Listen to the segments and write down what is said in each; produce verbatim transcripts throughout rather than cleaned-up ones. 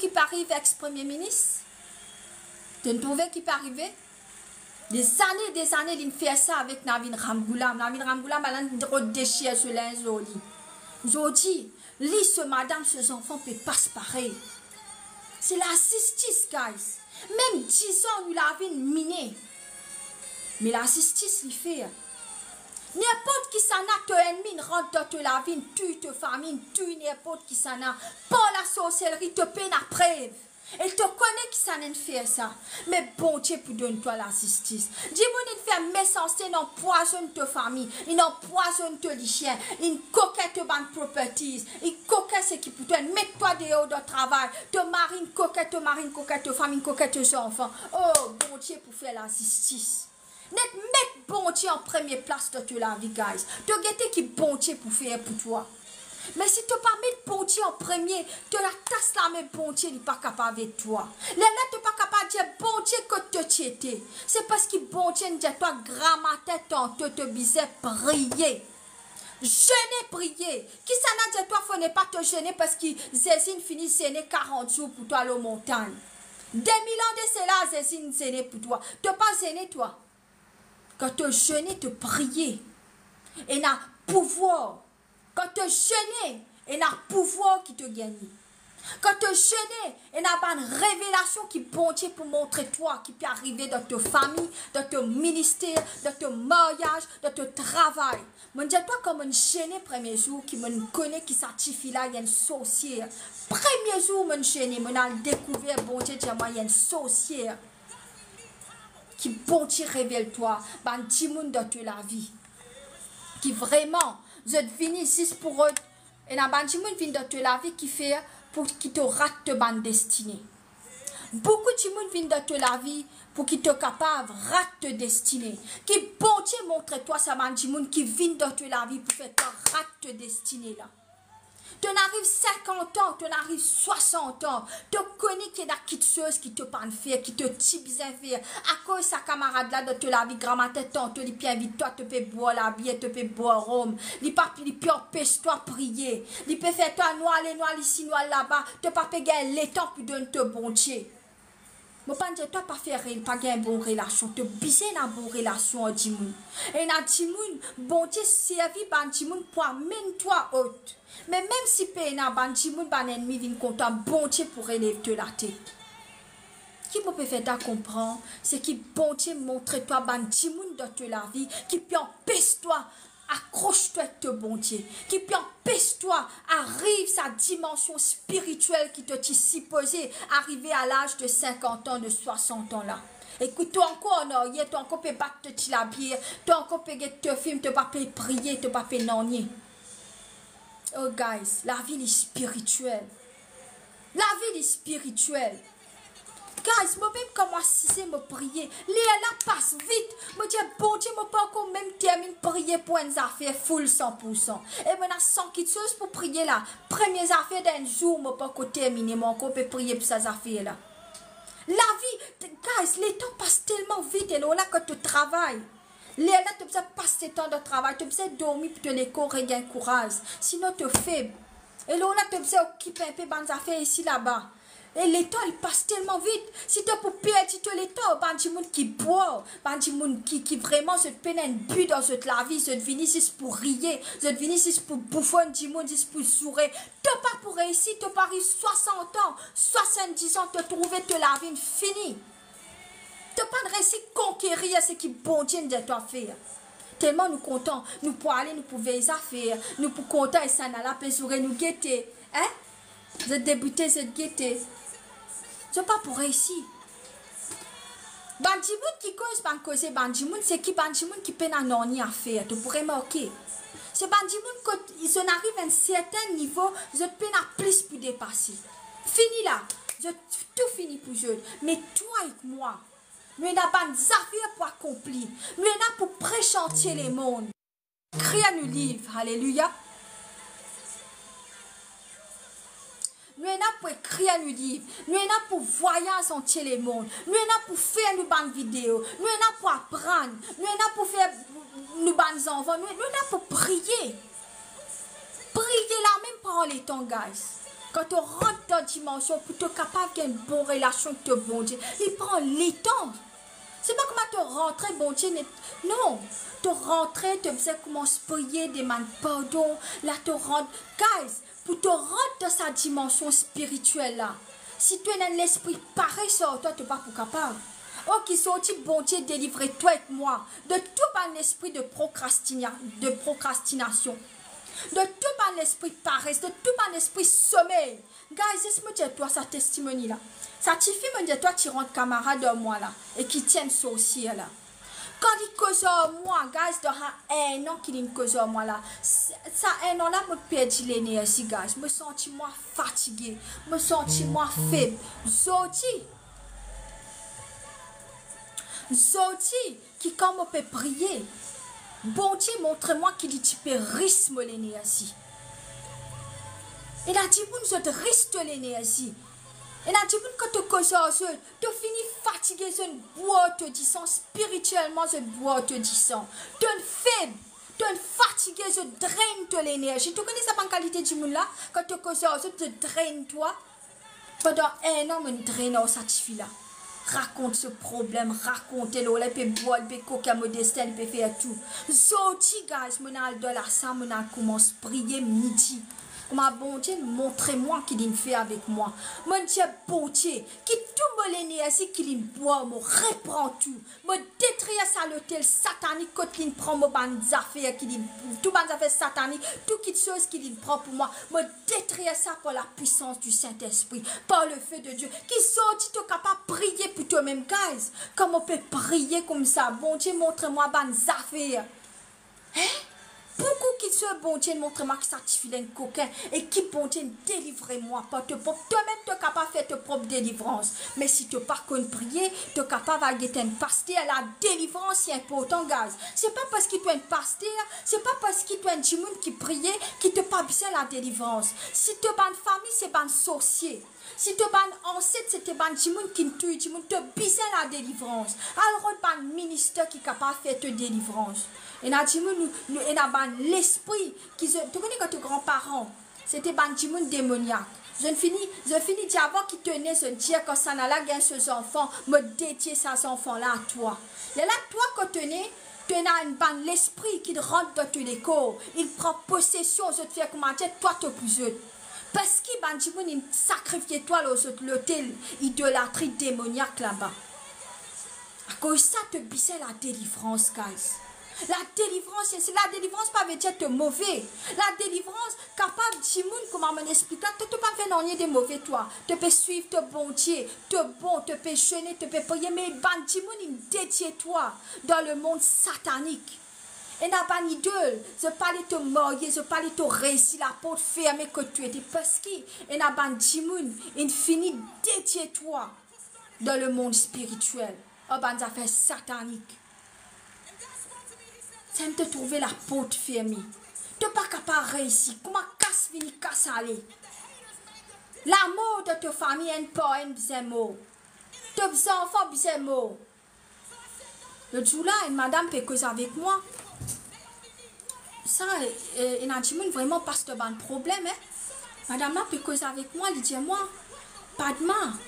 ki pe ariv ex-premie minis? To trouve ki pe arive? Dezane, dezane, linn fer sa avek Navin Ramgoolam. Navin Ramgoolam, bann la dezir so linz lor li. Zordi, li, so madam, so zanfan pe pas parey. Se lazistis, guys. Mem dizan nou lavi inn mine. Me lazistis li fer. Ninport kisannla to ennmi inn rant dan to lavi, inn touy to fami, inn touy ninport kisannla. Par lasorselri, to pena prev. E to kone kisannla inn fer sa. Me Bondie pou donn twa lazistis. Dimoun inn fer mesanste, inn anpwazonn to fami, inn anpwazonn to lisien, inn kokin to bann properties, inn kokin seki pou twa, inn met twa deor dan travay, to mari inn kokin, to mari inn kokin to fami, inn kokin to zanfan. Oh, Bondie pou fer lazistis. Net met Bondie an premie plas dan to lavi, guys. To gete ki Bondie pou fer pou twa. Me si to pa met Bondie an premie, to atas lame Bondie, li pa kapav ed twa. Lerla to pa kapav dir Bondie kot to ti ete. Se parski Bondie inn dir twa gramatin tanto to bizin priye. Zene, priye. Kisannla dir twa fode pa to zene parski Zezi inn fini zene karant zour pou twa lor montagn? De mil an de sela, Zezi inn zene pou twa. To pa zene twa. Kan to zene, to priye, ena pouvwar. Kan to zene, ena pouvwar ki to gagne. Kan to zene, ena bann revelasion ki Bondie pou montre twa, ki pe arive dan to fami, dan to minister, dan to maryaz, dan to travay. Mo'nn dir twa kan mo'nn zene premie zour ki mo'nn kone ki sa tifi la enn sorsier. Premie zour mo'nn zene, mo'nn al dekouver Bondie dir mwa enn sorsier. Ki Bondie revel twa bann dimoun dan to lavi ki vreman zot vini zis pou rod. Ena bann dimoun vinn dan to lavi ki fer pou ki to rat to bann destine. Boukou dimoun vinn dan to lavi pou ki to kapav rat to destine. Ki Bondie montre twa sa bann dimoun ki vinn dan to lavi pou fer twa rat to destine la. To'nn ariv sinkant an, to'nn ariv swasant an, to kone ki ena kiksoz ki to pa'nn fer, ki to ti bizin fer. Akoz sa kamarad la dan to lavi, gramatin tanto li pe invit twa, to pe bwar labier, to pe bwar rom, li pa, li pe anpes twa priye, li pe fer twa nou al, nou al isi, nou al laba, to pa pe gagn letan pou donn to Bondie. Mo pa'nn dir twa pa fer re-, pa gagn bon relasion, to bizin ena bon relasion ar dimoun. Ena dimoun, Bondie servi bann dimoun pou amenn twa ot. Me mem si pena bann dimoun, bann ennmi vinn kont twa, Bondie pou relev to latet. Ki mo pe fer twa konpran, se ki Bondie montre twa bann dimoun dan to lavi ki pe anpes twa akros twa ek to Bondie, ki pe anpes twa ariv sa dimansion spiritiel ki to ti sipoze arive a laz de sinkant an, de swasant an la. Ekout, to ankor an aryer, to ankor pe bat to ti labier, to ankor pe get to fim, to pa pe priye, to pa pe nanye. Oh guys, lavi li spiritiel. Lavi li spiritiel. Guys, mo mem kan mo asize, mo priye, ler la pas vit. Mo dir, Bondie, mo pa ankor mem terminn priye pou enn zafer full san pou san. E mo ena san kiksoz pou priye la. Premie zafer dan enn zour, mo pa ankor termine, mo ankor pe priye pou sa zafer la. Lavi, guys, letan pas telman vit, e lor la kan to travay. Lerla to bizin pas letan dan travay, to bizin dormi pou to lekor regagn kouraz, sinon to feb. E lor la to bizin okip inpe bann zafer isi laba. E letan li pas telman vit, si to pou perdi to letan, bann dimoun ki bwar, bann dimoun ki, ki vreman zot pena enn bi dan zot lavi, zot vini zis pou riye, zot vini zis pou boufonn dimoun, zis pou zoure. To pa pou reisi, to pou ariv swasant an, swasanndis an, to trouve to lavi inn fini. To pa'nn reisi konkerir seki Bondie inn dir twa fer. Telman nou kontan, nou pou ale, nou pou vey zafer, nou pou kontan, e sa ena la pe zoure nou gete, hein? Zot deboute, zot gete. Zot pa pou reisi. Bann dimoun ki koz bann koze bann dimoun, seki bann dimoun ki pena nanye a fer, to pou remarke. Se bann dimoun kot zot inn ariv enn sertin nivo, zot pena plis pou depase. Fini la, zot tou fini pou zot. Me twa ek mwa, nou ena bann zafer pou akonpli. Nou ena pou pre santie lemond. Ekrir nou liv, aleluya. Nou ena pou ekrir nou liv. Nou ena pou vwayaz antie lemond. Nou ena pou fer nou bann video. Nou ena pou aprann. Nou ena pou fer nou bann zanfan. Nou, nou ena pou priye. Priye la mem pran letan, guys. Kan to rant dan dimansion pou to kapav gagn bon relasion ek to Bondie, li pran letan. Se pa kouma to rantre, Bondie net, non. To rantre, to bizin koumans priye, demann pardon. La to rant, guys, pou to rant dan sa dimansion spiritiel la, si to ena enn lespri pares ar twa, to pa pou kapav. Oke, zordi Bondie delivre twa ek mwa de tou bann lespri de prokrastina-, de prokrastinasion, de tou bann lespri pares, de tou bann lespri somey. Guys, les mo dir twa sa testimoni la. Sa tifi mo dir twa ti rant kamarad ar mwa la, e ki ti enn sorsie la. Kan li koz ar mwa, guys, dan sa enn an ki linn koz ar mwa la, sa, sa enn an la, mo perdi lenerzi, guys. Mo santi mwa fatige, mo santi mwa feb. Zordi, zordi, ki kan mo pe priye, Bondie montre mwa ki li ti pe ris mo lenerzi. Ena dimoun zot ris to lenerzi. Ena dimoun kan to koz ar zot, to fini fatige, zot bwar to disan, spiritielman zot bwar to disan. To'nn feb, to'nn fatige, zot drenn to lenerzi. To kone sa bann kalite dimoun la, kan to koz ar zot, zot drenn twa. Pandan enn an, mo'nn drenn ar sa tifi la. Rakont so problem, rakonte lor la, li pe bwar, li pe kokin mo destin, li pe fer tou. Zordi, guys, mo'nn al dan lasal, mo'nn al koumans priye midi. Kouma Bondie montre mwa ki linn fer avek mwa. Mo'nn dir Bondie, ki tou mo lenerzi ki linn bwar, mo repran tou. Mo detrir sa lotel satanik kot linn pran mo bann zafer, ki linn, tou bann zafer satanik, tou kitsoz ki linn pran pou mwa. Mo detrir sa par la puissance du Saint-Esprit, par le feu de Dieu. Ki zordi to kapav priye pou tomem, guys. Kan mo pe priye koumsa, Bondie montre mwa bann zafer. Hein? Boukou ki so Bondie montre mwa ki sa tifi la enn kokin e ki Bondie delivre mwa par to prop. Tomem to kapav fer to prop delivrans. Me si to pa konn priye, to kapav al get enn paster. Ladelivrans, se inportan, guys. Se pa parski to enn paster, se pa parski to enn dimoun ki priye ki to pa bizin ladelivrans. Si to bann fami se bann sorsie, si to bann anset se to bann dimoun ki touy dimoun, to bizin ladelivrans. Al rod bann minister ki kapav fer to delivrans. Ena dimoun, nou, nou, ena bann lespri ki zot, to kone kan to granparan, se te bann dimoun demoniak. Zot fini, zot fini dir avan ki to ne, zot dir kan sannla gagn so zanfan, mo dedie sa zanfan la a twa. Lerla twa kan to ne, to ena enn bann lespri ki rant dan to lekor, inn pran posesion, zot fer koumadir twa to pou zot. Parski bann dimoun inn sakrifie twa lor zot lotel idolatri demoniak laba. Akoz sa to bizin ladelivrans, guys. Ladelivrans, se, ladelivrans pa vedir to move. Ladelivrans kapav dimoun, kouma mo'nn explik la, to, to pa fer nanye de move twa. To pe swiv to Bondie, to bon, to pe zene, to pe priye, me bann dimoun inn dedie twa dan lemond satanik. Ena bann idol, zot pa le to marye, zot pa le to reisi, laport ferme kot to ete, parski ena bann dimoun inn fini dedie twa dan lemond spiritiel ar bann zafer satanik. Samem to trouve laport ferme. To pa kapav reisi, kouma kas vini, kas ale. Lamor dan to fami, enn par enn bizin mor. To zanfan bizin mor. Lot zour la, enn madam pe koz avek mwa. Sa, eh, ena dimoun vreman pas dan bann problem, hein. Madam la pe koz avek mwa, li dir mwa, "Padma,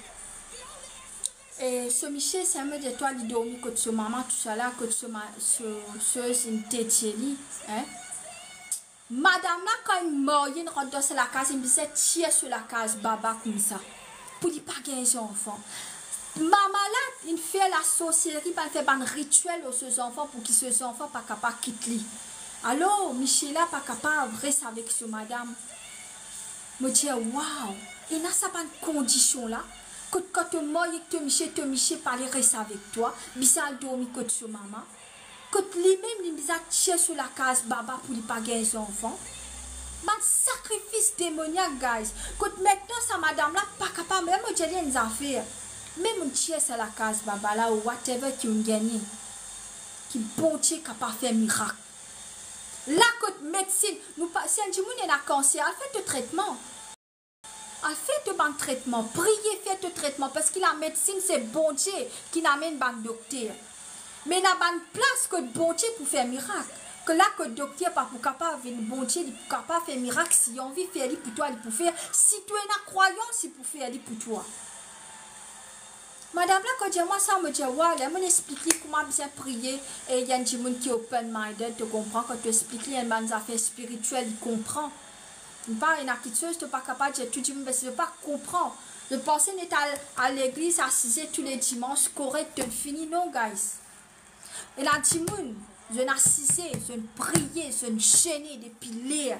eh, so misie, samem dir twa, li dormi kot so mama, tousala, kot so ma-, so, so, inn dedie li, hein." Madam la, kan inn marye, inn rant dan sa lakaz, inn bizin tir so lakaz baba koumsa, pou li pa gagn zanfan. Mama la inn fer lasorseri, bann, fer bann ritiel lor so zanfan pou ki so zanfan pa kapav kit li. Alor, misie la pa kapav res avek so madam. Mo dir, waw, ena sa bann kondision la, kot kan to marye ek to misie, to misie pa le res avek twa, bizin al dormi kot so mama. Kot limem, li bizin tir so lakaz baba pou li pa gagn zanfan. Bann sakrifis demoniak, guys. Kot mintnan sa madam la pa kapav, mem mo dir li enn zafer. Mem ou tir sa lakaz baba la, ou whatever ki ou gagne, ki Bondie kapav fer mirak. La kot medsin, nou pa, si enn dimoun ena kanser, al fer to tretman. Al fer to bann tretman, priye, fer to tretman, parski lamedsin se Bondie ki amenn bann dokter. Me ena bann plas kot Bondie pou fer mirak. Ke la kot dokter pa pou kapav vinn, Bondie li pou kapav fer mirak, si li anvi fer li pou twa, li pou fer. Si to ena krwayans, li pou fer li pou twa. Madam la, kan dir mwa sa, mo dir, wa, ler mo explik li kouma bizin priye, e li enn dimoun ki open-minded, to konpran, kan to explik li enn bann zafer spiritiel, li konpran. Li pa ena kiksoz, to pa kapav dir tou dimoun, parski zot pa konpran. Zot panse net al, al legliz, asize tou le dimans, korek, to fini. Non, guys. Ena dimoun, zot asize, zot priye, zot zene depi ler,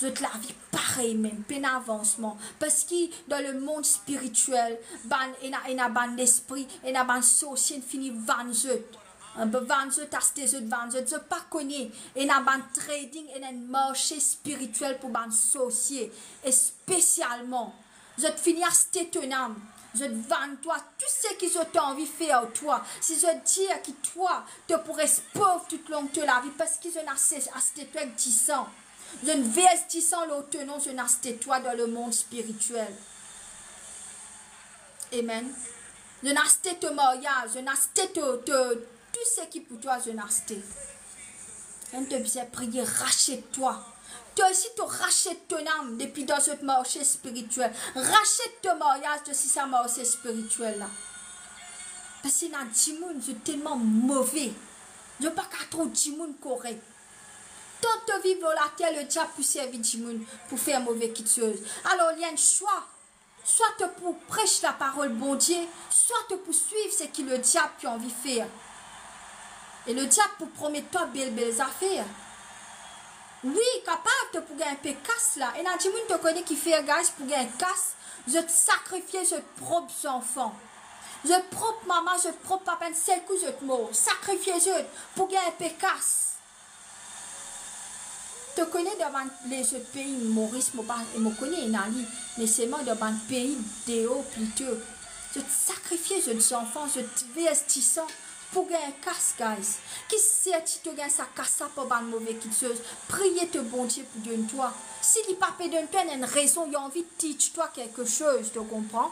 zot lavi parey mem, pena avansman. Parski dan lemond spiritiel, bann, ena, ena bann lespri, ena bann sorsie fini vann zot. Vann zot, aste zot, vann zot, zot pa kone. Ena bann trading, ena enn marse spiritiel pou bann sorsie, espesialman. Zot fini aste to nam, zot vann twa, tou seki zot anvi fer ar twa. Si zot dir ki twa, to pou res pov toutlong to lavi, parski zot ena aste, aste twa ek disan. Zot vers disan lor to nom, zot aste twa dan lemond spiritiel. Amen. Zot aste to maryaz, zot aste to, to, tou seki pou twa, zot aste. Enn to bizin priye, rasiet twa. To osi to rasiet to nam depi dan zot marse spiritiel. Rasiet to maryaz de si sa marse spiritiel la. Parski ena dimoun, zot telman move. Zot pa kapav trouv dimoun korek. Tan to viv lor later, lediab pou servi dimoun pou fer move kiksoz. Alor, li enn swa. Swa to pou pres laparol Bondie, swa to pou swiv seki lediab pe anvi fer. E lediab pou promet twa bel, bel zafer. Wi, kapav to pou gagn inpe kas la. Ena dimoun to kone ki fer, guys, pou gagn kas, zot sakrifie zot prop zanfan. Zot prop mama, zot prop papa, enn sel kou zot mor. Sakrifie zot pou gagn inpe kas. To kone dan bann lezot pei, Moris, mo pa, mo kone ena li, me selman dan bann pei deor plito, zot sakrifie zot zanfan, zot vers disan pou gagn kas, guys. Ki serti to gagn sa kas la par bann move kiksoz? Priye to Bondie pou donn twa. Si li pa pe donn twa, ena enn rezon, li anvi teach twa kiksoz, to konpran?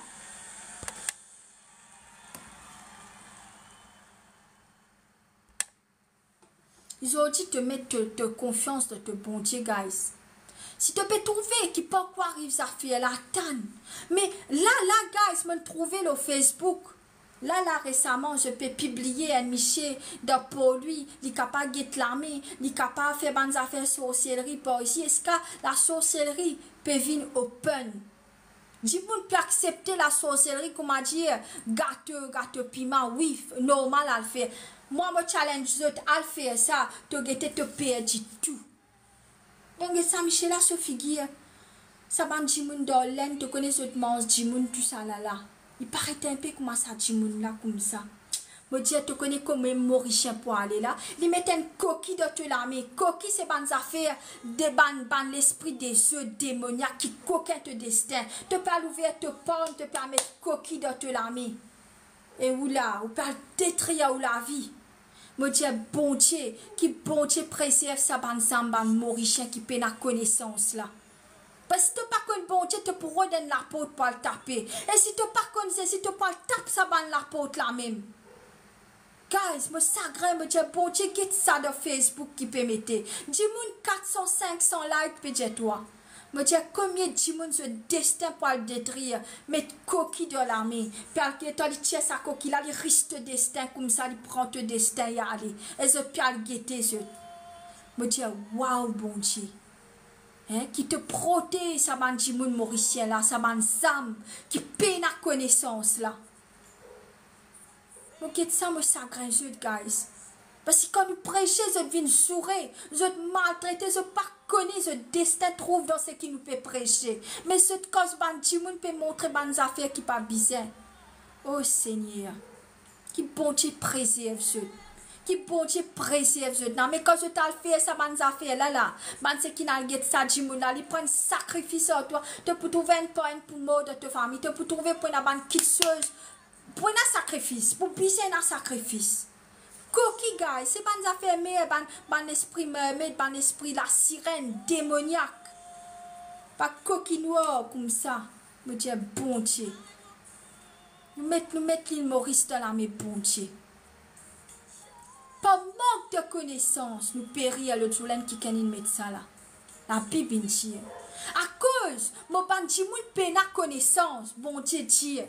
Zordi to met to, to konfians dan to Bondie, guys. Si to pe trouve ki pankor ariv zafer la, atann. Me la, la, guys, mo'nn trouve lor Facebook. La, la, resaman, zot pe pibliye enn misie dan Port-Louis, li kapav get lame, li kapav fer bann zafer sorselri par isi. Eski lasorselri pe vinn open? Dimoun pe aksepte lasorselri, kouma dir, gato, gato piman, wi, normal al fer. Mwa, mo challenge zot, al fer sa, to gete to perdi tou. Donk, get sa misie la so figir. Sa bann dimoun dan Lenn, to kone zot manz dimoun, tousala la. Li paret inpe kouma sa dimoun la, koumsa. Mo dir, to kone kouma Morisien pou ale la? Li met enn koki dan to lame. Koki se bann zafer de bann, bann lespri dezord, demoniak ki kokin to destin. To pe al ouver to palm, to pe al met koki dan to lame. E ou la, ou pe al detrir ou lavi. Mo dir, Bondie, ki Bondie prezerv sa bann zam, bann Morisien ki pena konesans la. Parski si to pa konn Bondie, to pou rod enn laport pou al tape. E si to pa konn Zezi, to pou al tap sa bann laport la mem. Guys, mo sagrin, mo dir, Bondie, get sa dan Facebook ki pe mete. Dimoun kat san, sink san like pe dir twa. Mo dir, konbien dimoun zot destin pou al detrir, met koki dan lame, pe al gete, li tir sa koki la, li ris to destin, koumsa li pran to destin, li ale. E zot pe al gete zot. Mo dir, waw, Bondie. Hein, ki to protez sa bann dimoun Morisien la, sa bann zam ki pena konesans la. Mo get sa, mo sagrin zot, guys. Parski kan nou prese, zot vinn zoure, zot maltrete, zot pa kone zot destin trouv dan seki nou pe prese. Me zot koz bann dimoun pe montre bann zafer ki pa bizin. O Segner. Ki Bondie prezerv zot. Ki Bondie prezerv zot. Non, me kan zot al fer sa bann zafer la la, bann seki al get sa dimoun la, li pran sakrifis ar twa, to pou trouve enn parn pou mor dan to fami, to pou trouve pou ena bann kiksoz, pou ena sakrifis, pou bizin ena sakrifis. Koki, guys, se bann zafer mer, bann, bann lespri mermaid, bann lespri lasirenn, demoniak. Pa koki nwar koumsa. Mo dir, Bondie. Nou met, nou met Lil Moris dan lame Bondie. Pa mank de konesans, nou perir. Lot zour la enn kikenn inn met sa la. Labib inn dir, akoz mo bann dimoun pena konesans, Bondie dir,